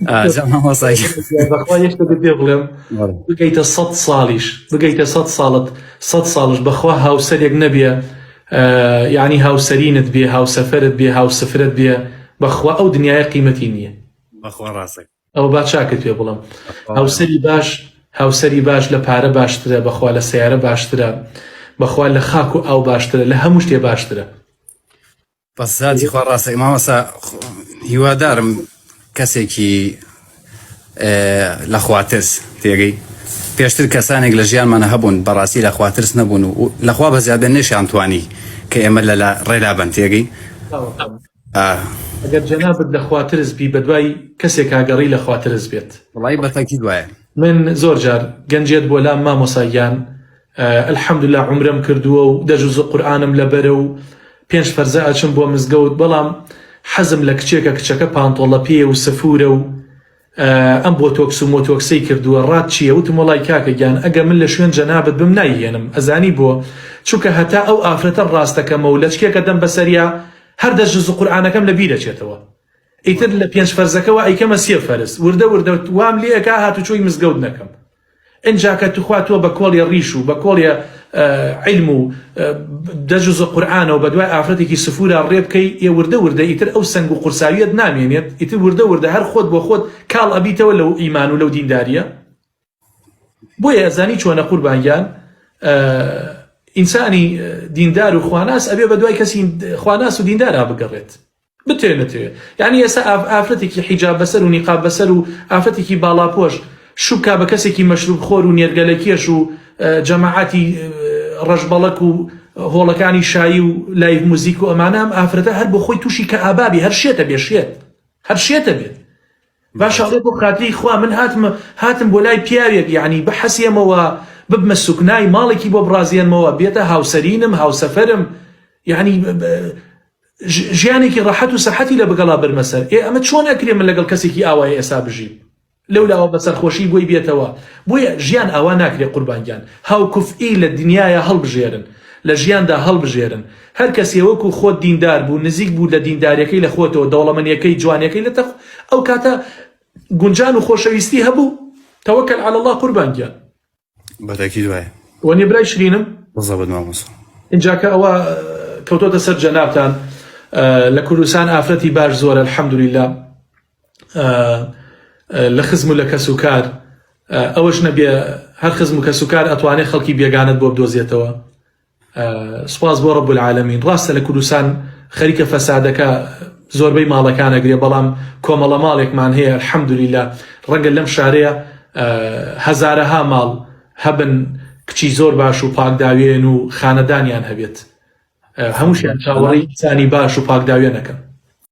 ئاجا مامۆستا گیان. بەخوا یەک شتت پێ بڵێم بگەیتە سەد ساڵیش بگەیتە سەد ساڵت سەد ساڵش بەخوا هاوسەرێک نەبێ یعنی هاوسەرینت بێ هاوسەفەرت بێ هاوسفرت بێ بەخوا ئەو دنیاە قیمەتی نییە. بەخوا ڕاستە. ئەوە با چاکت پێ بڵێم هاوسەری باش هاوسەری باش لە پارە باشترە بەخوا لە سیارە باشترە بەخوا لە خاک و ئاو باشترە لە هەموو شتێ باشترە. بەس زاتی خوا ڕاستە مامۆستا هیوادارم کەسێکی لە خواترس تێگەی پێشتر کەسانێک لە ژیانمانە هەبوون بەڕاستی لە خواترس نەبوون و لەخوا بە زیادە نێشیان توانی کە ئێمە لە ڕێلا بن تێگەی ئەگەر جەنابت لە خواترس بی بەدوای کەسێکا گەڕی لە خواترس بێت وڵی بەتەکی دوایە من زۆر جار گەنجێت بۆ لام مامۆسا گیان الحمدللە عومرەم کردووە و دە جوز قورئانم لەبەرە و پێنج فەرزە ئەچم بۆ مزگەوت بەڵام حەزم لە کچێکە کچەکە پانتۆڵە پێیە و سفورە و ئەم بۆتۆکس و مۆتۆکسەی کردووە ڕات چییە وتم وەڵای کاکە گیان ئەگە من لە شوێن جەنابت بم نایهێنم ئەزانی بۆ چونکە هەتا ئەو ئافرەتە ڕاستەکەمەوە لەچکێکە دەم بەسەریا هەر دە جوز قورئانەکەم لە بیرەچێتەوە ئیتر لە پێنج فەرزەکەوە ئەیکەمە سێ فەرز وردە وردە وام لێ ئەکا هاتوچۆی مزگەوت نەکەم ئینجا کە توخوا تۆ بە کۆڵێ ڕیش و بە کۆڵێ عیلم و دە جوز قورئانەوە بە دوای ئافرەتێکی سفورا ڕێ بکەی ئێ وردە وردە ئیتر ئەو سەنگ و قورساویەت نامێنێت ئیتر وردە وردە هەر خۆت بۆ خۆت کاڵ ئەبیتەوە لەو ئیمان و لەو دینداریە بۆیە ئەزانی چۆنە قوربان گیان ئینسانی دیندار و خواناس ئەبێ بە دوای کەسی خواناس و دیندارا بگەڕێت بتەوێ نەتەوێ یعنی ئێستا ئافرەتێکی حیجاب بەسەر و نیقاب بەسەر و ئافرەتێکی باڵاپۆش شوبکا بە کەسێکی مەشروب خۆر و نێرگەلەکێش و جەماعەتی ڕەشبەڵەک و هۆڵەکانی شایی و live music و ئەمانە ئەم ئافرەتە هەر بۆ خۆی تووشی کەئابابی هەر شێتە بێ شێت هەر شێتە بێت باشە ئەڵێ بۆ خاتری خوا من هاتم هاتم بۆ لای پیاوێک یعنی بحەسێمەوە ببمە سوکنای ماڵێکی بۆ بڕازێنمەوە بێتە هاوسەرینم هاوسەفەرم یعنی ژیانێکی ڕەحەت و سەحەتی لە بگەڵا برمە سەر ئێ ئەمە چۆن ئەکرێ من لەگەڵ کەسێکی ئاوایە ئێسا بژیم لەولاوە بەسەرخۆشی بۆی بێتەوە بۆیە ژیان ئاوا ناکرێ قوربان گیان هاوکفئی لە دنیایا هەڵبژێرن لە ژیاندا هەڵبژێرن هەر کەسێ وەکو خۆت دیندار بوو نزیک بوو لە دینداریەکەی لە خۆتەوە دەوڵەمەنیەکەی جوانیەکەی لە تەخ ئەو کاتە گونجان و خۆشەویستی هەبوو توکل علی اللە قوربان گیان. بەتەکید وایە. وەنیە برای شرینم؟ بزەبت مامۆستا. ئینجا کە ئەوە کەوتۆتە سەر جەنابتان لە کوردستان ئافرەتی باش زۆرە الحمدللە لە خزم و لە کەس و کار ئەوەش نەبێ هەر خزم و کەس و کار ئەتوانێ خەڵکی بێگانەت بۆ بدۆزێتەوە سوپاس بۆ رب العالمین ڕاستە لە کوردستان خەریکە فەسادەکە زۆربەی ماڵەکان ئەگرێ بەڵام کۆمەڵە ماڵێکمان هەیە الحمدللە ڕەنگە لەم شارەیە هەزارەها ماڵ هەبن کچی زۆر باش و پاکداوێن و خانەدانیان هەبێت هەمووشیان چاوەڕێی ئینسانی باش و پاکداوێنەکەن.